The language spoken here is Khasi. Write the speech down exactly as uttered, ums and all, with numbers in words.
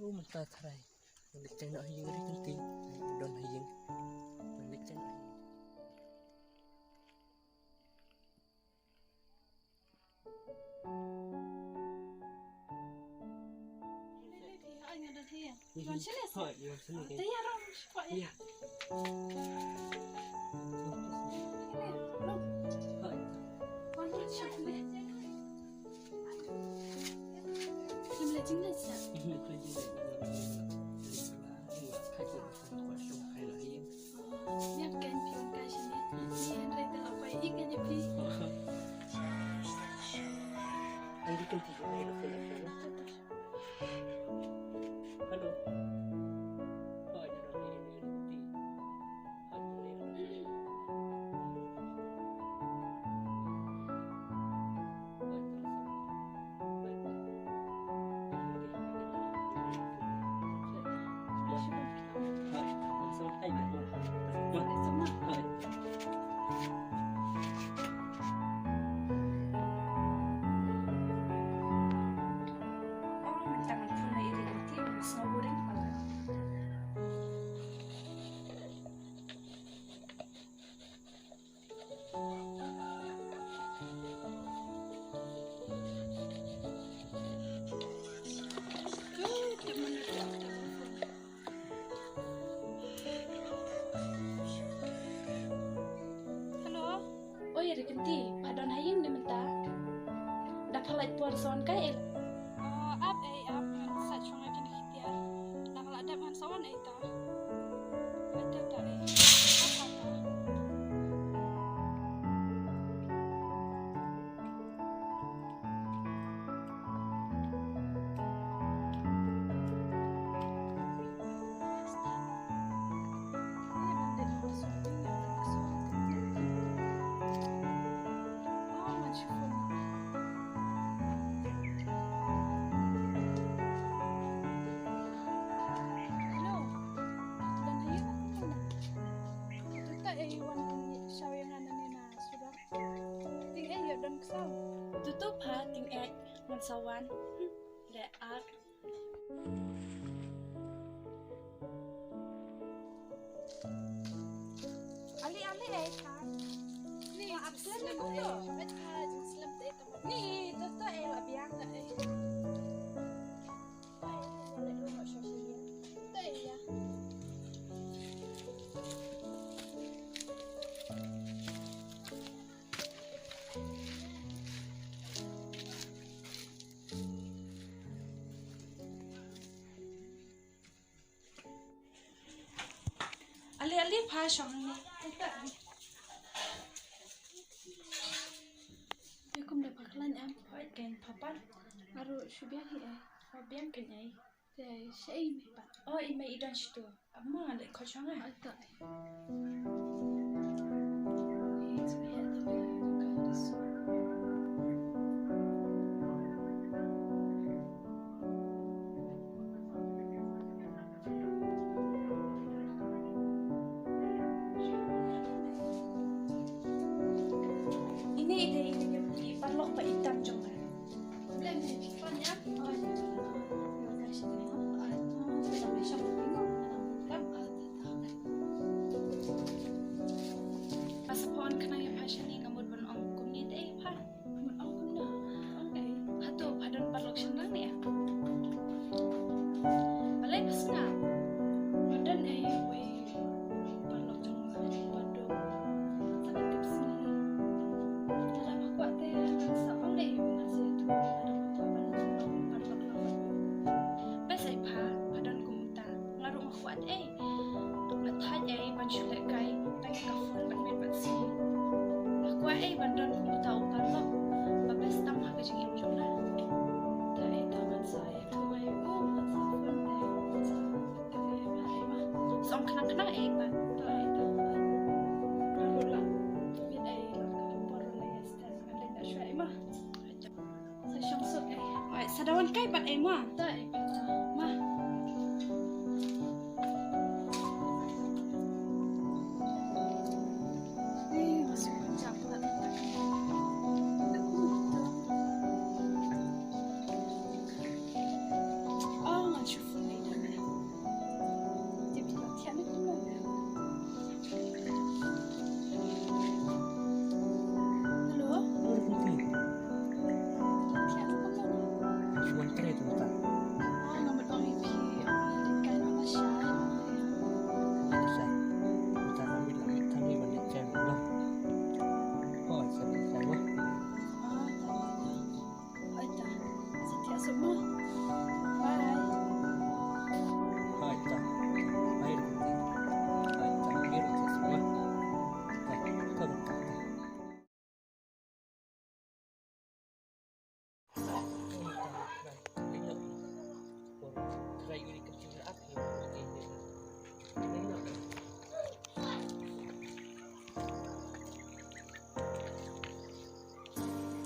Mynta tharai ngan leit noh ha ïing re Kynti. Don ha ïing. Ngan leit noh ha ïing. Hello. Oi, Rikenti, pha don ha ïing ne mynta? Da pha lait por sa wan kai? Oh, ap ei, ap, ngan sait shong ha kine ki tiar. Nang la dep ngan sa wan ei ta. Ei ta ta ei. Ap ap ta. Tutu pha, ting eh ngan sa wan. Le ar. Ali, ali, eh, ka. Ni, ap slem ni ko. Met ka, slem te ta. Ni, to to, eh, la biang ta, eh. Ai, wala ru ma shoshi ya. Ta, eh, ya. Ali, ali, pha shong ni. Te kum da pha khlaiñ em. Oi, ken pha pan. Aru shu biang hi eh. Oh, biang ken ai. Te shei me pat. Oh, i mei i don shitu. Amma le ko shong ai. Ai ta. Ini ide ini paralok ba itam jong. Pha sa phone khnang ïa pha shane nga mut ban ong kumne te pha. Mut ong kumne. Ong ei. Hato pha don paralok shynrang ne? Balei pha sngap? Pha don ei wei. Paralok jong nga, pha don. Sa ka tip sngi. Nga la kwah te, sa ong ei, nga sa tu, nga la kwah ban don paralok la pha. Bes ei pha, pha don kum uta. Nga ruh nga kwah ei. Nga thait ei, ban shu lehkai, tang ka phone, ban miet, ban sngi. Nga kwah ei, ban don kum uta u paralok. Ba bes tam ha ka jingim jong nga. Ta ei, ta ngan sa ei. Song khnang khnang eh ba. Sa shong suk eh. Oi, sa dawan kai bat eh ma. Ma. Eh, masuk pun jam pula. Oh, ngan shu phone ni. Semua. Bye.